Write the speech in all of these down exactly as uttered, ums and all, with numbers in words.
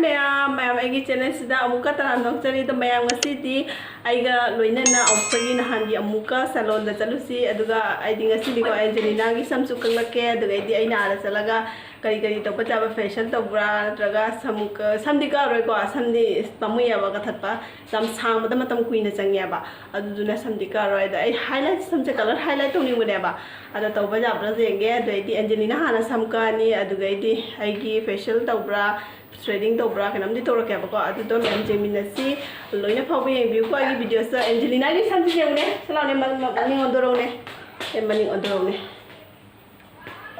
ꯃꯌꯥꯝ, ꯃꯌꯥꯝ ꯑꯩꯒꯤ channelꯁꯤꯗ ꯑꯃꯨꯛꯀ ꯇꯔꯥꯝꯅ ꯑꯣꯛꯆꯔꯤ꯫ ꯑꯗꯣ ꯃꯌꯥꯝ, ꯉꯁꯤꯗꯤ ꯑꯩꯒ ꯂꯣꯏꯅꯅ ꯑꯩꯈꯣꯏꯒꯤ ꯅꯍꯥꯟꯒꯤ ꯑꯃꯨꯛꯀ salonꯗ ꯆꯠꯂꯨꯁꯤ꯫ ꯑꯗꯨꯒ ꯑꯩꯗꯤ ꯉꯁꯤꯗꯤꯀꯣ Angelinaꯒꯤ ꯁꯝꯁꯨ ꯀꯛꯂꯛꯀꯦ꯫ ꯑꯗꯨꯒ ꯑꯩꯗꯤ ꯑꯩꯅ ꯑꯥꯗ ꯆꯠꯂꯒ ꯀꯔꯤ ꯀꯔꯤ ꯇꯧꯕ ꯌꯥꯕ, facial ꯇꯧꯕ꯭ꯔꯥ ꯅꯠꯇ꯭ꯔꯒ ꯁꯝ ꯀ-, ꯁꯝꯗꯤ ꯀꯛꯑꯔꯣꯏꯀꯣ, ꯁꯝꯗꯤ ꯄꯥꯝꯃꯨꯏꯌꯦꯕ ꯀꯛꯊꯠꯄ, ꯌꯥꯝ ꯁꯥꯡꯕꯗ ꯃꯇꯝ ꯀꯨꯏꯅ ꯆꯪꯉꯦꯕ꯫ ꯑꯗꯨꯗꯨꯅ ꯁꯝꯗꯤ ꯀꯛꯑꯔꯣꯏ꯫ ꯑꯗꯣ ꯑꯩ highlight, ꯁꯝꯁꯦ colour highlight ꯇꯧꯅꯤꯡꯕꯅꯦꯕ꯫ ꯑꯗꯣ ꯇꯧꯕ ꯌꯥꯕ꯭ꯔꯥ ꯌꯦꯡꯒꯦ꯫ ꯑꯗꯩꯗꯤ Angelina ꯍꯥꯟꯅ ꯁꯝ ꯀꯛꯑꯅꯤ, ꯑꯗꯨꯒꯩꯗꯤ ꯑꯩꯒꯤ facial ꯇꯧꯕ꯭ꯔꯥ, threading ꯇꯧꯕ꯭ꯔꯥ, ꯀꯩꯅꯣꯝꯗꯤ ꯇꯧꯔꯛꯀꯦꯕꯀꯣ꯫ ꯑꯗꯨꯗꯣ ꯃꯌꯥꯝ ꯌꯦꯡꯃꯤꯟꯅꯁꯤ, ꯂꯣꯏꯅ ꯐꯥꯎꯕ ꯌꯦꯡꯕꯤꯌꯨꯀꯣ ꯑꯩꯒꯤ videoꯁꯤꯗ꯫ Angelinaꯒꯤ ꯁꯝꯁꯤ ꯌꯦꯡꯉꯨꯅꯦ, ꯁꯤ ꯂꯥꯎꯅꯦ, ꯃ-, ꯃ-, ꯃꯅꯤꯡ ꯑꯣꯟꯊꯣꯔꯛꯎꯅꯦ꯫ ꯑꯦ, ꯃꯅꯤꯡ ꯑꯣꯟꯊꯣꯔꯛꯎꯅꯦ꯫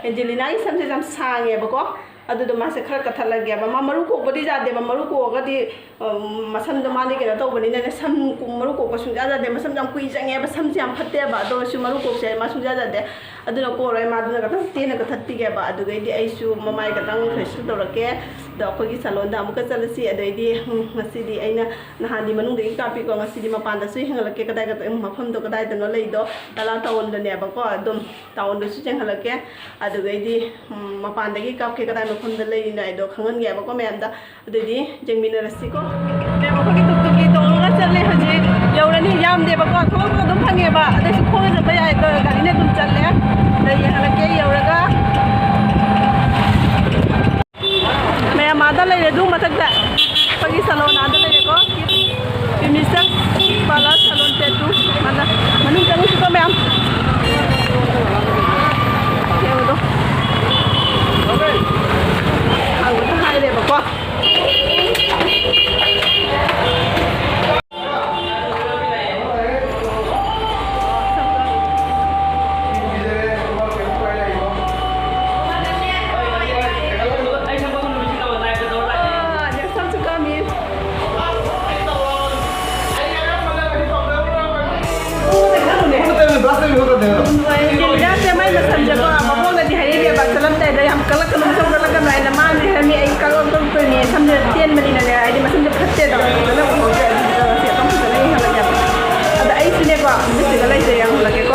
Angelinaꯒꯤ ꯁꯝꯁꯦ ꯌꯥꯝ ꯁꯥꯡꯉꯦꯕꯀꯣ, ꯑꯗꯨꯗꯣ ꯃꯥꯁꯦ ꯈꯔ ꯀꯛꯊꯠꯂꯒꯦꯕ꯫ ꯃꯥ ꯃꯔꯨ ꯀꯣꯛꯄꯗꯤ ꯌꯥꯗꯦꯕ, ꯃꯔꯨ ꯀꯣꯛꯑꯒꯗꯤ, ꯎꯝ, ꯃꯁꯝꯗꯣ ꯃꯥꯗꯤ ꯀꯩꯅꯣ ꯇꯧꯕꯅꯤꯅꯅꯦ, ꯁꯝ ꯀꯨ-, ꯃꯔꯨ ꯀꯣꯛꯄ ꯁꯨꯡꯌꯥ ꯌꯥꯗꯦ꯫ ꯃꯁꯝ ꯌꯥꯝ ꯀꯨꯏ ꯆꯪꯉꯦꯕ, ꯁꯝꯁꯦ ꯌꯥꯝ ꯐꯠꯇꯦꯕ꯫ ꯑꯗꯣ ꯑꯣꯏꯔꯁꯨ ꯃꯔꯨ ꯀꯣꯛꯁꯦ ꯃꯥ ꯁꯨꯡꯌꯥ ꯌꯥꯗꯦ, ꯑꯗꯨꯅ ꯀꯣꯛꯑꯔꯣꯏ꯫ ꯃꯥꯗꯨꯅ ꯈꯤꯇꯪ ꯇꯦꯟꯅ ꯀꯛꯊꯠꯄꯤꯒꯦꯕ꯫ ꯑꯗꯨꯒꯩꯗꯤ ꯑꯩꯁꯨ ꯃꯃꯥꯏ ꯈꯤꯇꯪ facial ꯇꯧꯔꯛꯀꯦ꯫ ꯑꯗꯣ ꯑꯩꯈꯣꯏꯒꯤ salonꯗ ꯑꯃꯨꯛꯀ ꯆꯠꯂꯁꯤ꯫ ꯑꯗꯩꯗꯤ, ꯎꯝ, ꯉꯁꯤꯗꯤ ꯑꯩꯅ ꯅꯍꯥꯟꯗꯤ ꯃꯅꯨꯡꯗꯒꯤ ꯀꯥꯞꯄꯤꯀꯣ, ꯉꯁꯤꯗꯤ ꯃꯄꯥꯟꯗꯁꯨ ꯌꯦꯡꯍꯜꯂꯛꯀꯦ, ꯀꯗꯥꯏ ꯀꯗꯥꯏ, ꯃꯐꯝꯗꯣ ꯀꯗꯥꯏꯗꯅꯣ ꯂꯩꯗꯣ꯫ ꯇꯂꯥ townꯗꯅꯦꯕꯀꯣ, ꯑꯗꯨꯝ townꯗꯁꯨ ꯌꯦꯡꯍꯜꯂꯛꯀꯦ꯫ ꯑꯗꯨꯒꯩꯗꯤ, ꯎꯝ, ꯃꯄꯥꯟꯗꯒꯤ ꯀꯥꯞꯀꯦ, ꯀꯗꯥꯏ ꯃꯐꯝꯗ ꯂꯩꯔꯤꯅꯣ ꯍꯥꯏꯗꯣ ꯈꯪꯍꯟꯒꯦꯕꯀꯣ ꯃꯌꯥꯝꯗ꯫ ꯑꯗꯨꯗꯤ ꯌꯦꯡꯃꯤꯟꯅꯔꯁꯤꯀꯣ꯫ ꯃꯦꯝ, ꯑꯩꯈꯣꯏꯒꯤ ꯇꯨꯛꯇꯨꯛꯀꯤ ꯇꯣꯡꯉꯒ ꯆꯠꯂꯦ ꯍꯧꯖꯤꯛ꯫ ꯌꯧꯔꯅꯤ, ꯌꯥꯝꯗꯦꯕꯀꯣ, ꯊꯣꯛꯂꯛꯄꯒ ꯑꯗꯨꯝ ꯐꯪꯉꯦꯕ꯫ ꯑꯗꯩꯁꯨ ꯈꯣꯡꯅ ꯆꯠꯄ ꯌꯥꯏ, ꯑꯗꯣ ꯒꯥꯔꯤꯅ ꯑꯗꯨꯝ ꯆꯠꯂꯦ꯫ ꯑꯗ ꯌꯦꯡꯍꯜꯂꯛꯀꯦ ꯌꯧꯔꯒ꯫ ꯃꯌꯥꯝ ꯑꯥꯗ ꯂꯩꯔꯦ, ꯑꯗꯨ ꯃꯊꯛꯇ꯫ ꯑꯩꯈꯣꯏꯒꯤ salon ꯑꯥꯗ ꯂꯩꯔꯦꯀꯣ꯫ Mister Parlour Salon Tattoo꯫ ꯃꯥꯅ ꯃꯅꯨꯡ ꯆꯪꯉꯨꯁꯤꯀꯣ ꯃꯌꯥꯝ꯫ ꯌꯦꯡꯉꯨꯗꯣ꯫ ꯍꯥꯡꯕꯗ ꯍꯥꯏꯔꯦꯕꯀꯣ꯫ ꯁꯝꯁꯨ ꯀꯛꯑꯝꯃꯤ꯫ ꯁꯦ ꯃꯥꯏ ꯃꯁꯝꯁꯦꯀꯣ, ꯃꯕꯣꯛꯅꯗꯤ ꯍꯥꯏꯔꯛꯏꯅꯦꯕ, ꯆꯠꯂꯝꯗꯥꯏꯗ ꯌꯥꯝ ꯀꯛꯂꯛꯀꯅꯨ, ꯁꯝ ꯀꯛꯂꯛꯀꯅꯨ ꯍꯥꯏꯅ꯫ ꯃꯥꯅꯗꯤ ꯍꯥꯏꯔꯝꯃꯤ, "ꯑꯩ ꯀꯛꯂꯛꯇꯣꯏꯅꯦ, ꯁꯝꯁꯦ ꯇꯦꯟꯕꯅꯤꯅꯅꯦ", ꯍꯥꯏꯗꯤ ꯃꯁꯝꯁꯦ ꯐꯠꯇꯦꯗꯣ꯫ ꯐꯖꯅ ꯎꯍꯧꯗ꯭ꯔꯦ, ꯑꯗꯨꯗꯨꯅ ꯉꯁꯤ ꯑꯗꯨꯝ ꯐꯖꯅ ꯌꯦꯡꯍꯜꯂꯒꯦꯕ꯫ ꯑꯗ ꯑꯩꯁꯨꯅꯦꯀꯣ, ꯃꯤꯠꯁꯤꯗ ꯂꯩꯁꯦ ꯌꯦꯡꯍꯜꯂꯒꯦꯀꯣ꯫